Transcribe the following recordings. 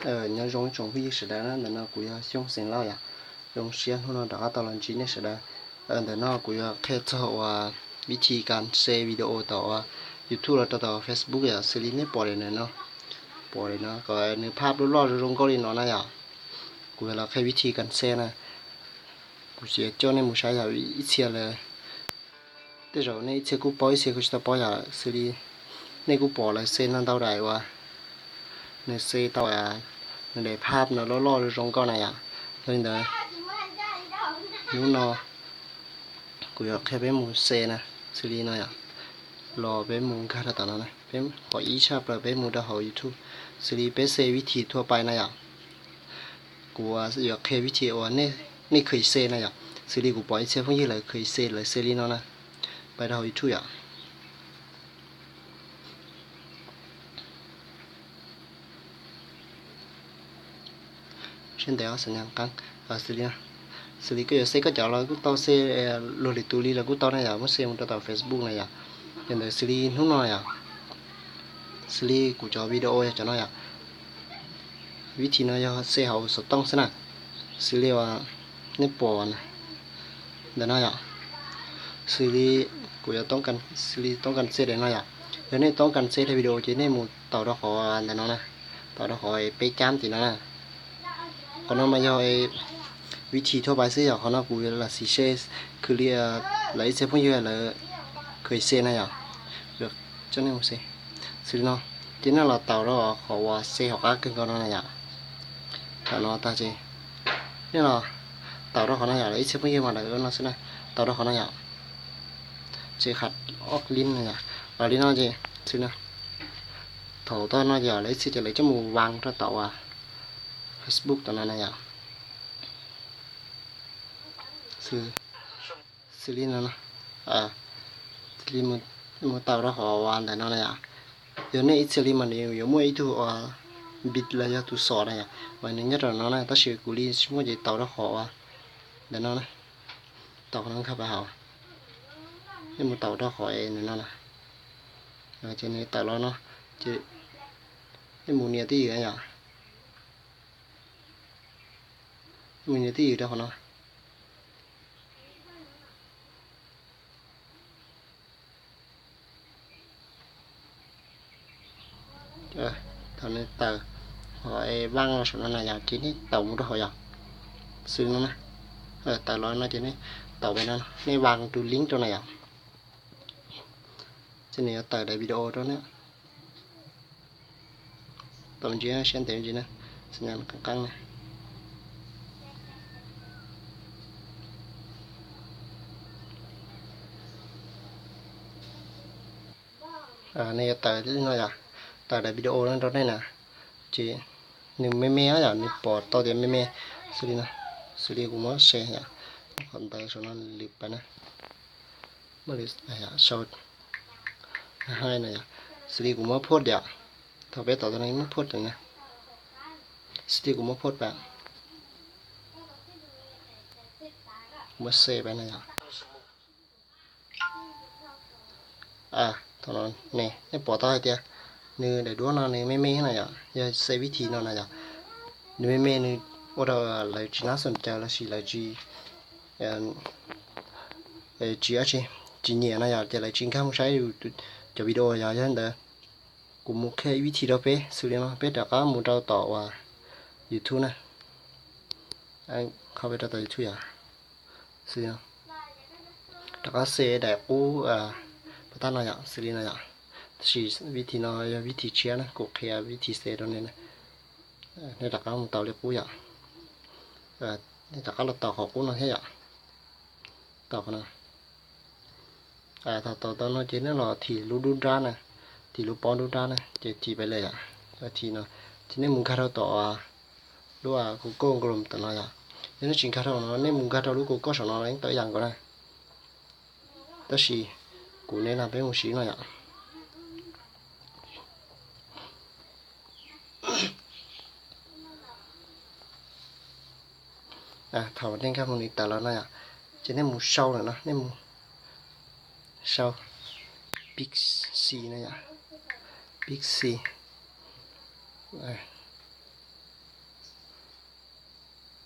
Nyob zoo ib tsoom phooj ywg sawv daws na, ntawm no kuv yog Xyooj Xeem Lauj yom. Zoo siab hnub no rov qab tau los ntsib nej sawv daws. Ntawm no kuv yuav qhia txog uas vib thi kas xej video tom uas YouTube los rau tom Facebook yom, xws li nej pom li no, pom li no kom nws phab loj loj zoo zoo nkauj li no na yom. Kuv yuav los qhia vib thi kas xej na. Kuv tsis coj nej mus saib yog ib txhia lawm, tej zaum nej ib txhia kuj paub ib txhia kuj tsis tau paub yom, xws li nej kuj pom lawv xej ntau ntau daim uas nws xej tau nws daim phab no loj loj zoo nkauj na yom. Yog li ntawd, hnub no kuv yuav qhia peb mus xej na, xws li no yom. Los peb mus nkag rau tom no na, peb qhov ib tshaj plaws peb mus rau hauv YouTube, xws li peb xej vib thi thua pais na yom. Kuv yuav qhia vib thi uas nej khwv xej na yom, xws li kuv pom ib txhia phooj ywg lawv khwv xej lawv xej li no na. Pais rau hauv YouTube yom. Sib ntev xwb, xws li, xws li koj yuav xej koj cov los kuj tau, xej luag lwm tus li los kuj tau na yom, muab xej mus rau tom Facebook na yom. Yog ntawd xws li hnub no yom, xws li kuv cov video yog cov no yom. Vib thi no yog xej hauv xov tooj xwb na, xws li uas nej pom ntawm no yom. Xws li kuv yuav, xws li toob kas xej daim no yom. Yog nej toob kas xej daim video ces nej mus taus rau qhov ntawm no na, taus rau qhov peb cab tim no na. Qhov no mas yog vib thi thua pais xwb yom, qhov no kuv yuav lam xis xej khwv li lawv ib txhia phooj ywg lawv khwv xej na yom. Coj nej mus xej xws li no, ces nej los taus rau qhov uas xej hauv qab kawg nkaus no na yom. Tam no tag ces nej los taus rau qhov no yom, lawv ib txhia phooj ywg mas lawv ua no xwb na, taus rau qhov no yom. Ces qhov ob lib no yom, los li no ces xws li no. Thaum tau no ces lawv ib txhia ces lawv coj mus vas rau tom uas Facebook tom no na yom. Xws li no, mus taus rau qhov uas ntawm no na yom. Yog nej ib txhia li mas nws yuav muaj ib tug uas npis los yog tus xom na yom, mas nws nyob rau no na, tab sis kuv li tsis muaj ces taus rau qhov uas ntawm no na, taus qhov no nkag pas hauv. Nej mus taus rau qhov ntawm no na, ces nws tawm los no, ces nej mus nias twj ywm yom. Mus nias twj ywm rau qhov no. Thaum nws tawm qhov vaj los saum no na yom, ces nej taus mus rau hauv yom. Xws li no na, tawm los no ces nej taus pem no, nej vas tus link rau na yom. Ces nws yuav tawm daim video rau nej. Tau ntsis siab ntev ntsis na, xws li qeeb qeeb na. Nws yuav tawm li no yom, tawm daim video no rau nej na. Ces nws me me yom, nws pom tau tias me me. Xws li no, xws li kuv muab share yom, qhov ntawd saum no lwm pas na, muab lwm sau no yom. Xws li kuv muab post yom, thaum peb tau tau no muab post na, xws li kuv muab post pas, muab share pas na yom. Thaum no ne, nej pom tau hais tias nws daim duab no nws me me na yom, yog xej vib thi no na yom. Nws me me nws ua rau lawv tsis nab xoom caws lossis lawv tsis, tsis, tsis nyiam na yom, ces lawv tsis nkag mus saib yus cov video yom. Yog li ntawd kuv mus qhia ib vib thi rau peb xws li no, peb rov qab mus rau tom uas YouTube na. Qhov peb rau tom YouTube yom, xws li no, rov qab xej daim qub pas tag no yom, xws li no yom. Tab sis vib thi no yog vib thi tshiab na, kuv qhia vib thi xej rau nej na. Nej rov qab mus taus li qub yom, nej rov qab los taus qhov qub no thiab yom. Taus qhov no. Thaum taus tau no ces nej los thim lub dub nrab na, thim lub pob dub nrab na, ces thim pem lawm yom. Thim no, ces nej mus nkag rau tom lub Google Chrome tom no yom. Yog nej tsis nkag rau no, nej mus nkag rau lub Google saum no yeej tau ib yam nkaus na. Tab sis kuv ne no peb mus siv no yom. Thaum nej nkag mus nws tawm los no yom, ces nej mus sau lawm no, nej mus sau Pixi no yom, Pixi.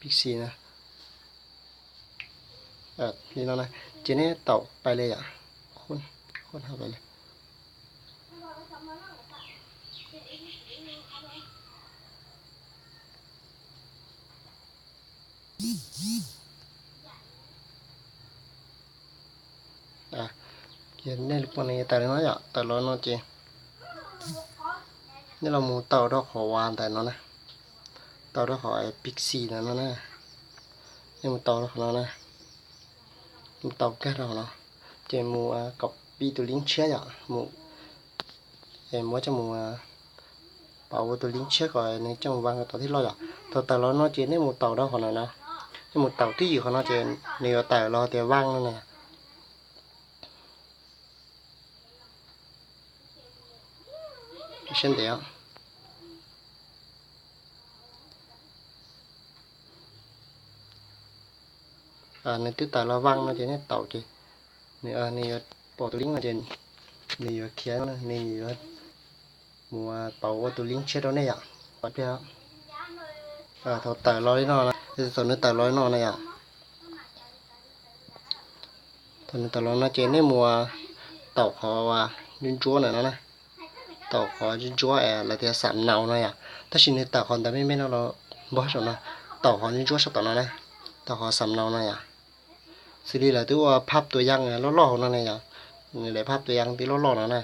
Pixi na. Li no na, ces nej taum pais li yom. Nej pom nws tawm li no yom, tawm los no ces nej los mus taum rau qhov uas ntawm no na, taum rau qhov Pixi ntawm no na, nej mus taum rau qhov no na, mus taum kag rau qhov no, ces mus copy tus link tshiab yom, mus muab coj mus pauv ua tus link tshiab kom nws coj mus vang tom thib loj yom. Thaum tawm los no ces nej mus taum rau qhov no na, nej mus taum twj ywm qhov no ces nws yuav tawm los tias vang no na. Siab ntev. Nws twb tawm los vang no ces nej taum ces nws yuav pom tus link no ces nws yuav khiav, nws yuav mus pauv ua tus link tshiab rau nej yom. Thaum tawm los li no, thaum nws tawm los li no na yom, thaum nws tawm los no ces nej mus taum qhov ntsuab ntsuab ntawm no na, taum qhov ntsuab ntsuab lawv tias xam nau no yom, tab sis nws tawm qhov ntawd me me no los npog saum no, taum qhov ntsuab ntsuab saum tom no na, taum qhov xam nau no yom. Xws li lawv twb ua phaj tua yaj loj loj hauv no na yom, nws daim phaj tua yaj twb loj loj no na,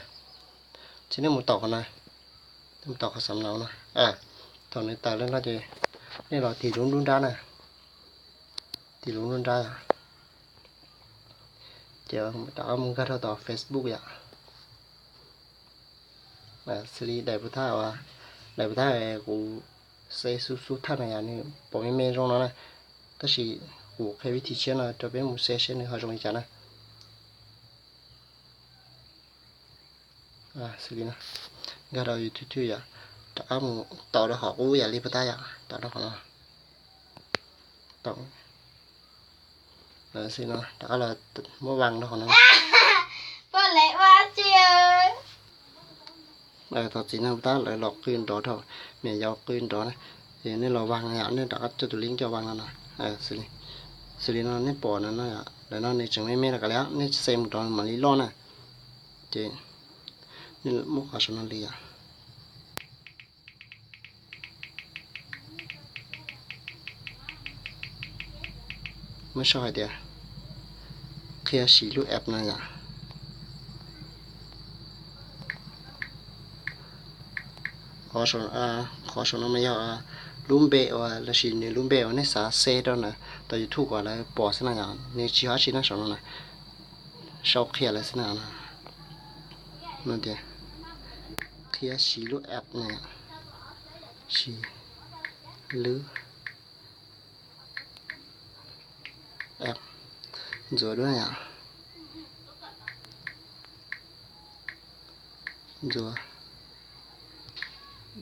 ces nej mus taum qhov no, nej mus taum qhov xam nau no. Thaum nws tawm li no ces nej los tig lub nruab nrab na, tig lub nruab nrab yom, ces rov qab mus nkag rau tom Facebook yom. Xws li daim puas thaj, daim puas thaj kuv xeb xub xub thawj na yom, nws pom me me zoo no na, tab sis kuv qhia vib thib tshiab no rau peb mus xeb seb nws ho zoo li cas na. Xws li no, nkag rau YouTube yom, rov qab mus taum rau qhov qub yam li puas thaj yom, taum rau qhov no, taum xws li no rov qab los muab vang rau qhov no. Thov txim na, puas thaj lawv los qw nrov dhau, me nyuam yaus qw nrov na, ces nej los vang yom, nej rov qab coj tus link coj vang no na. Xws li no nej pom no, lawv no nws tseem me me rau kav liam, nej xeb mus rov mam li loj na. Ces nej muab qhov saum no li yom. Muab sau hais tias qhia siv lub app no yom. Qhov saum no mas yog lub npe uas lossis nws lub npe uas nej xav xeb rau na, tau YouTube kom lawv pom xwb na yom, nws tsis yog dab tsi na saum no na, sau qhia lawv xwb na. Tias qhia siv lub app no, siv lub app, ntxuav duab yom, ntxuav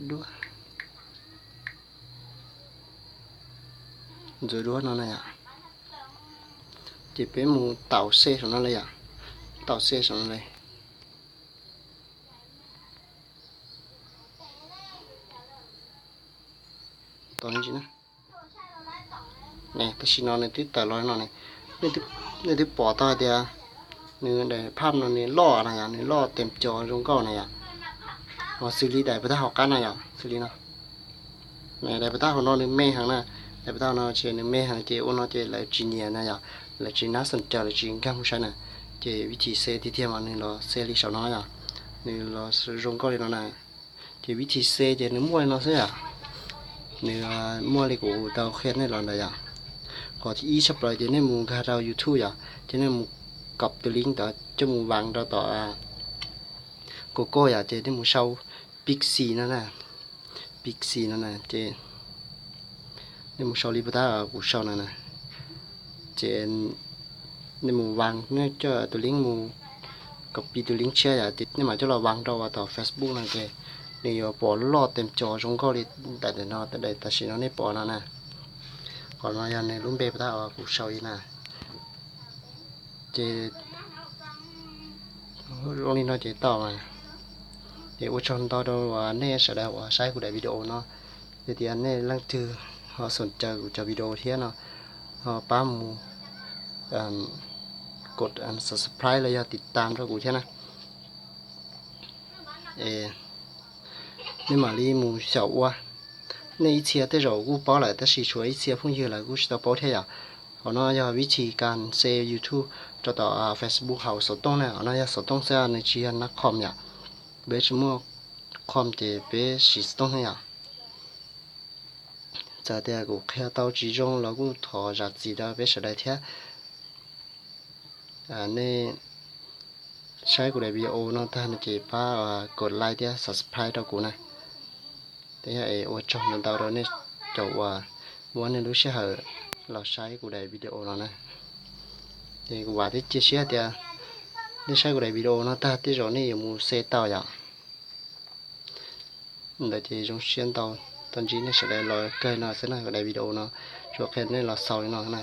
duab, ntxuav duab no na yom. Ces peb mus taum xeb saum no li yom, taum xeb saum no li. Tam sim no nws twb tawm los no ne, nej twb pom tau hais tias nws daim phaj no nws loj na yom, nws loj tes co zoo nkauj na yom. Ho xws li daim puas thaj hauv qab na yom, xws li no. Daim puas thaj hauv no nws me heev na, daim puas thaj hauv no ces nws me heev ces ua no ces lawv tsis nyiam na yom, lawv tsis nab xom caw, lawv tsis nkag mus saib na. Ces vib thib xeb tiag tiag mas nws los xeb li saum no yom, nws los zoo nkauj li no na. Ces vib thib xeb ces nws muaj li no xwb yom, nws muaj li kuv tau qhia nej los ntawd yom. Qhov thib ib tshaj plaws ces nej mus nkag rau YouTube yom, ces nej mus kop tus link ntawd coj mus vang rau tom Google yom, ces nej mus sau Pixi no na, Pixi no na, ces nej mus sau li puas thaj kuv sau no na, ces nej mus vang, nej coj tus link mus copy tus link tshiab yom, nej mam coj los vang rau tom Facebook no ces nws yuav pom loj tes co zoo nkauj li daim no, daim tam sim no nej pom no na. Qhov no yog nws lub npe puas thaj kuv sau li na. Ces zoo li no ces tau mas. Ces ua tsaug ntau rau nej sawv daws uas saib kuv daim video no. Yog tias nej leej twg ho xoom caw kuv cov video thiab no, ho pab mus kos subscribe los yog tiv tam rau kuv thiab na. Nej mam li mus xyaum ua. Nej ib txhia tej zaum kuj paub lawm tab sis tshuav ib txhia phooj ywg lawv kuj tsis tau paub thiab yom. Qhov no yog vib thib kas xee YouTube rau tom Facebook hauv xov tooj na. Qhov no yog xov tooj xwb, nws tsis yog nab khom yom. Peb tsis muaj khom ces peb siv xov tooj ne yom. Txawm tias kuv qhia tau tsis zoo los kuj thov zam txim rau peb sawv daws thiab. Nej saib kuv daim video no tag no ces pab kos like thiab subscribe rau kuv na. Thiab ua tsaug ntau ntau rau nej cov uas muab nej lub sij hawm los saib kuv daim video no na. Ces kuv vam thiab cia siab tias nej saib kuv daim video no tag tej zaum nej yuav mus xee tau yom. Ntawd ces zoo siab ntau, tau ntsib nej sawv daws los kawg no xwb na. Kuv daim video no tsuas qhia nej los xaus li no na.